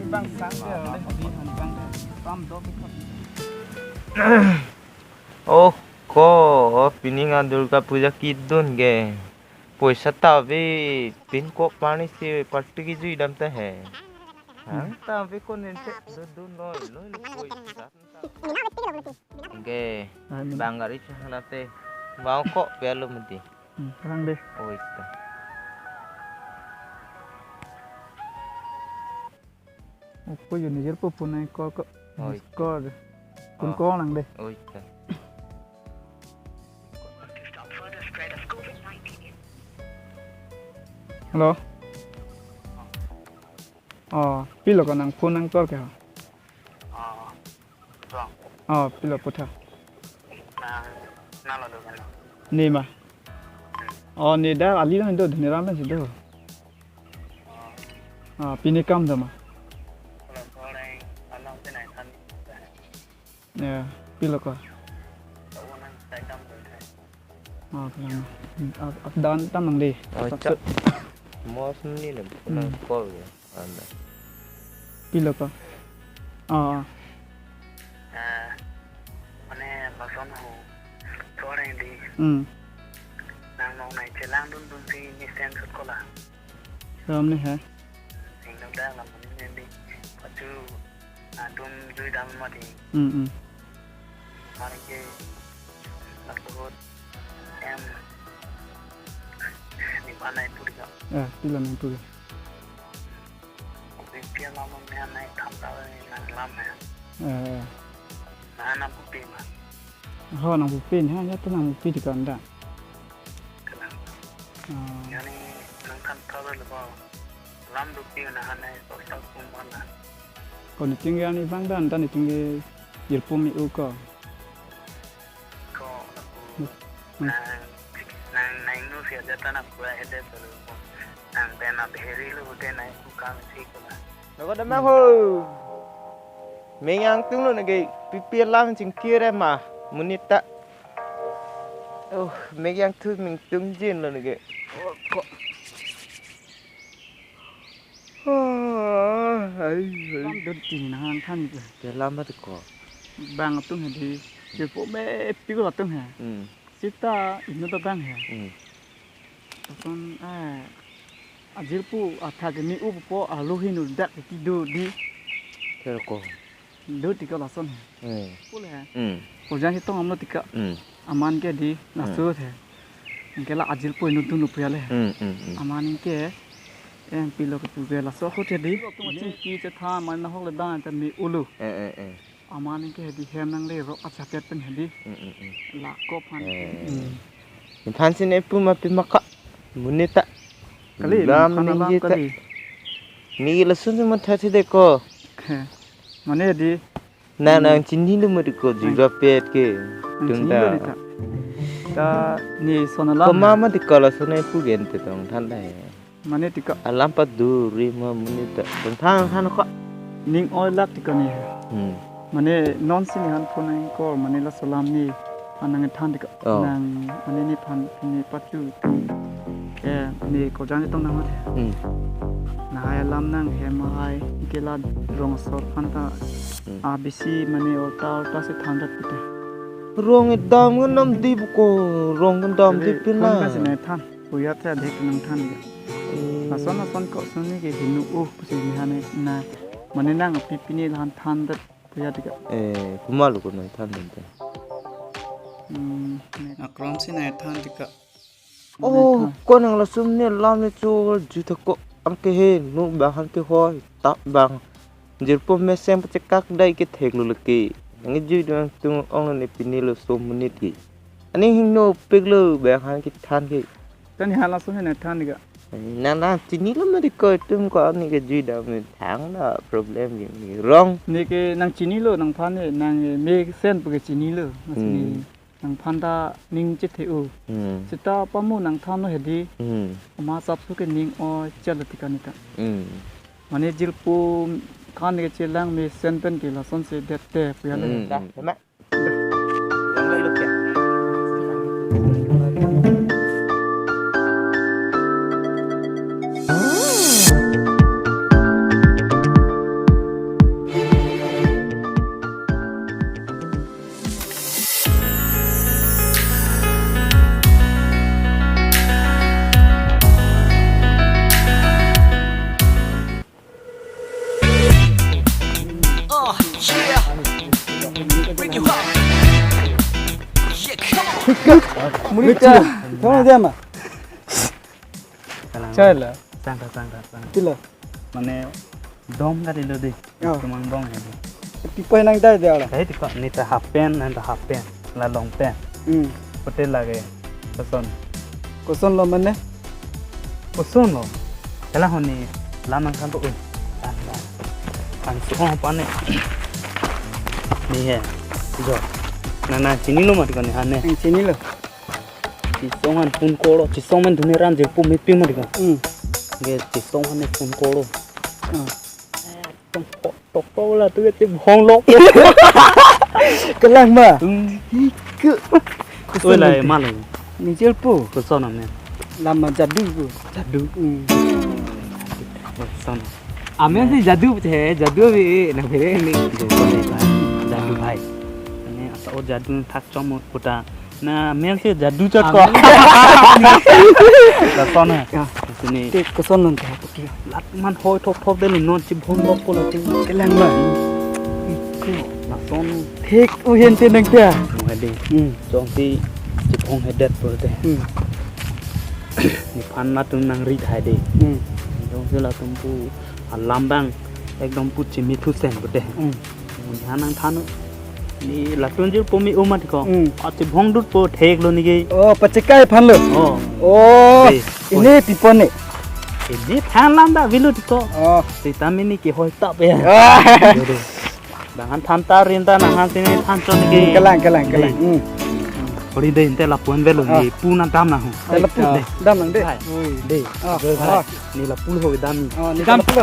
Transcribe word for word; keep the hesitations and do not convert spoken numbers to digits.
Bang sang dia, bang dia. Pam do. Oh, ko, pini nga Durga Puja kedun ke. Poisa ta ave, pinkok pani si party kejui dam ta he. Hang ta ave ko nente, dun dun loi, loi loi poisa. Oke, ah, ini. Bang gari chahana te. Mau kok pelo mati. Hmm, terang deh. Oh, itu. Opo yo nijer po punai ko ko. Oh, itu. Ko. Kun ko lang deh. Oh, itu. Hello. Oh, pilo ko nang phone nang call ke? Oh, so. Oh, pilo putha. Nang, nang lo do kan? Ni ma. Hmm. Oh, ni da ali lang do, ni ram lang si do. Oh. Ah, pini kam do ma. Kalau orang alam tu naik kan. Ya, pilo ko. Tahu nang naik kan tu. Ah, kalang. Ap, ap dan tam nang deh. Oh, sap cak. Sap. Mos ni le, hmm, nang call ya. Anda. Pilo ko. Ah, ah. Ah, mane lason ho. Sorry di. Hmm. Nang nong nai chelang dun dun si ni stand sut ko la. Ram ni ha. Sing dam dang lam ni ni. Pachu, ah, dun jui dam mati. Hmm, hmm. Mari ke, laso hot, em, ni panai puri ka. Eh, pilo nang puri. Kopi pia lama me anai tham ta nang lam ya. Eh, eh. Na nang pupi ma. Ho, nang pupi ni, ha, ya tu nang pupi di kanda. Kenang. Ah. Yani nang tham ta le ba. Lam dupi na hanai ko sa kum mana. Ko ni tinggi ani bang dan, dan ni tinggi jirpum i u ko. Ko aku. Hmm. Nang, nang, nang nu sia jata na pura hede baru. Nang pena bheri lu hede nang ku kam si ko na. Noko dama ho. Mengyang tung lo nage pipi lam chingkir ma monit ta. Oh, mengyang tu ming tung jin lo nage. Oh, ko. Ah, ai, ai. Kam dot tin nang than ke. Ke lam bat ko. Bang atum he di. Ke po me pi ko atum he. Hmm. Sita inut abang he. Hmm. Atum, eh, ajirpo athak ke ni upo alo hinu dak ke do di. Ke ko. Do tika lason he. Hmm. Pule he. Hmm. Kojan si tong amlo tika. Hmm. Aman ke di, hmm, laso he. Anke la ajirpo inut dunlo pu ya le. Hmm, hmm, hmm. Aman anke, eh, pilo kepu ke laso ahut he di. Tum chingki chethan man nahok le dan ta me ulo. Eh, eh, eh. Aman anke he di hem nangle rok achapet pen he di. Hmm, hmm, hmm. La ko phan. Eh. Hmm. Nephan si ne pu ma pi ma ka. Monit ta. Kali, lam nang phan ningje alam ta. Kali. Ni lason si matha si de ko. He. Mane di. Nang, hmm, nang chinilo mati ko, nang jirapet ke. Nang tung chinilo ta. Ni ta. Ta ni son alam. Koma mati ko lason ai pu gen te tong than dai. Mane tika. Alam pa duri ma monit ta. Tong than than ko. Ning oi lak tika ni. Hmm. Mane non si nephan phone nang call, mane laso alam ni. Anang than tika. Oh. Nang, ani nephan, ni pachu. Eh, ni kojan tong nang mati. Hmm. Nahai alam nang hem hai, ke la rong asor aphan ta. Hmm. A B C mane olta olta si than dak pute. Rong edam kan nam di buko, rong kan dam di. Jadi, pina. Kan kasi nang than, puyat sa dek nang than ya. Hmm. Lason lason ko suni ke hinu uh, pusi ni hane na. Mane nang api pini lahan than dak. Puya tika. Eh, kumalo ko nang than than. Hmm, ne. Akrom si nang than tika. Oh, nang than. Ko nang lason ne lam ne cho ju tha ko. Anke he, nu bang han ke hoi, ta bang. Jirpo mesen pachekak dai ke thek lo leke. Nang ju dun tung ong ne pini lo so monit ke. Ani hingno pek lo bang han ke than ke. Tani hala so he nang than nika. Nang nang chinilo mati ko tum ko ni ke jui dam ni thang da problem ni rong. Ni ke nang chinilo nangphan he nang mesen pu ke chinilo. Mas ni, hmm, nangphan ta ning chethe u. Hmm. Seta pamu nang than lo he di. Hmm. Ama sap su ke ning o chal tika nita. Hmm. Mane jirpo kan ke chelang mesen pen ke lason si det te puya le. Hmm. Da, hmm. Tema. Dah. Yang lalu ya. Ita, kamu dia ma? Kalang. Chalo. Sang ta, sang ta, sang ta. Pilo. Mane dom ka dilo de. Oh. Kemang dom ya de. Pipo nang dai dia ora. Kahi tiko, ne ta half pant, ne ta half pant, la long pant. Hmm. Pute lage. Koson. Kosonlo mane? Kosonlo. Kala honi lam nangthan to un. An, an. An so pane. Ne he. Jo. Nang nang chinilo mati ko ne hane. Nang chinilo. Chisong an phone call, chisong an dune ran je pu meeting mati ko. Hmm. Ge chisong an phone call. Hmm. Tok tok tok la tu ke chibhong lok. Kalang ma. Hmm. Iku. Oi, lai ma lo. Ni jel pu. Koson amen. Lama jadu pu. Jadu. Hmm. Koson. Amen si jadu pu he, jadu ave, nang phere ni. Jadu bhai. Jadu bhai. Ini asa o jadu thak chom puta. Na, amen si jadu chot ko. Amen. Lason he. Ya. Sini. Te koson non ta putri. Lat man hoi thop thop de non chibhong lok ko la tu. Kalang ma. Lason. Thik uhen te nang ta. Mo he de. Hmm. Jongsi chibhong he det pute. Hmm. Nephan latum nangri thai de. Hmm. Jongsi latum pu alam bang ekdom pu chimi thusen pute. Hmm. Nephan nangthan. Ne latum jir pu me-o mati ko. Hmm. Ati bhong dut pu theklo ne ke. Oh, pachekai aphan lo. Oh. Oh. Dei. Ini pipo ne. Ini than lam da avelo tiko. Oh. Sitame ne kehoi tap ya. Ah. Dei, dei. Bang han than ta rin ta nang han sini than chot ne ke. Kalang, kalang, kalang. Dei. Hmm. Ori dei, ante lapu-an avelo. Ah. Ne pu nangdam nang ho. Te lapu. Dei. Dam nang dei. Hai. Oi. Dei. Ah. Dei, hai. Ah. Ne lapu ho dam. Oh, ne dam. Lapu.